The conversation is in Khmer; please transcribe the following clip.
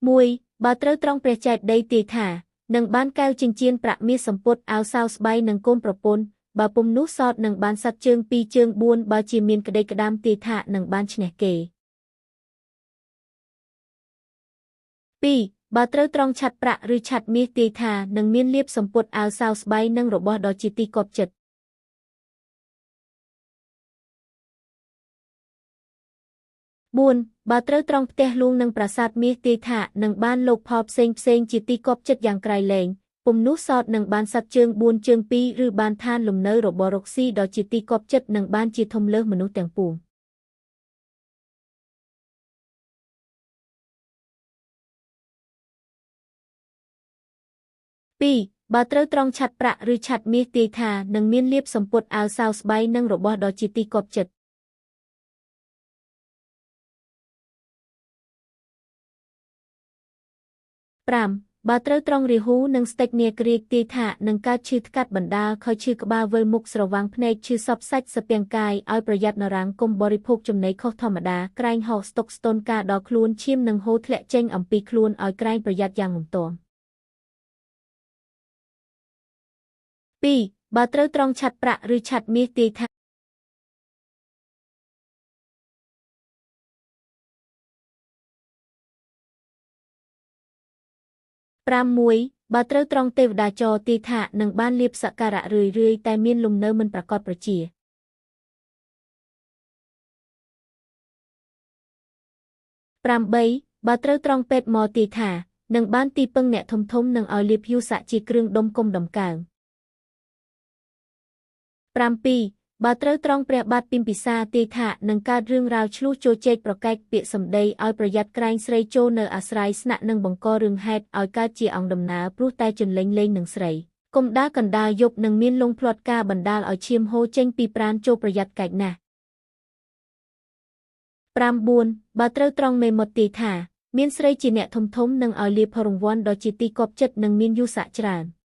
1បើត្រូវត្រង់ព្រះចេតិយទាយថានឹងបានកែវចិញ្ចៀនប្រាក់មាសសំពត់អាវសាវស្បៃនិងកូនប្រពន្ធបើពុំនោះសតនឹងបានសត្វជើងពីរជើង4បើជាមានក្តីក្តាមទាយថានឹងបានឈ្នះគេ2បើត្រូវត្រង់ឆាត់ប្រាក់ឬឆាត់មាសទាយថានឹងមានលៀបសំពត់អាវសាវស្បៃនិងរបស់ដ៏ជាទីគាប់ចិត្ត4បើត្រូវត្រង់ផ្ទះលួងនិងប្រាសាទមាសទាយថានឹងបានលោកផលផ្សេងផ្សេងជាទីគាប់ចិត្តយ៉ាងក្រៃលែងពុំនោះសតនឹងបានសត្វជើង4ជើង2ឬបានឋានលំនៅរបស់រកស៊ីដ៏ជាទីគាប់ចិត្តនិងបានជាធំលើសមនុស្សទាំងពួង2បើត្រូវត្រង់ឆាត់ប្រាក់ឬឆាត់មាសទាយថានឹងមានលៀបសំពត់អាវសាវស្បៃនិងរបស់ដ៏ជាទីគាប់ចិត្ត5បើត្រូវត្រង់រាហូនិងស្តេចនាគ្រាកទាយថានឹងកើតឈឺថ្កាត់បណ្ដាលខុយឈឺក្បាលវិលមុខស្រវាំងភ្នែកឈឺសពសាច់សពាំងកាយឲ្យប្រយ័ត្ននរាងគុំបរិភោគចំណីខុសធម្មតាក្រែងហោស្តុកស្ទនការដល់ខ្លួនឈាមនឹងហូរធ្លាក់ចេញអំពីខ្លួនឲ្យក្រែងប្រយ័ត្នយ៉ាងមន្ទម2បើត្រូវត្រង់ឆាត់ប្រាក់ឬឆាត់មាសទាយថា5 1បើត្រូវត្រង់ទេវតាចរទាយថានឹងបានលៀបសក្ការៈរឿយរឿយតែមានលំនៅមិនប្រកបប្រជា8បើត្រូវត្រង់ពេទ្យមកទាយថានឹងបានទីពឹងអ្នកធំធំនឹងឲ្យលៀបយូស័កជាគ្រឿងដុំគុំដំកើង7បើត្រូវត្រង់ព្រះបាទពិម្ពិសាទាយថានឹងកើតរឿងរ៉ាវឆ្លោះចូលជែកប្រកែកពាក្យសម្ដីឲ្យប្រយ័ត្នក្រែងស្រីចូលនៅអាស្រ័យស្នាក់នឹងបង្ករឿងហេតុឲ្យកើតជាអង្គដំណើរព្រោះតែជន្លេងលេងនឹងស្រីគុំដើរកណ្ដាលយប់នឹងមានលងផ្លាត់ការបណ្ដាលឲ្យឈាមហូរចេញពីប្រាណចូលប្រយ័ត្នកែកណាស់9បើត្រូវត្រង់មេមត់ទាយថាមានស្រីជាអ្នកធំធំនឹងឲ្យលាភរង្វាន់ដ៏ជាទីគាប់ចិត្តនិងមានយុស័កច្រើន។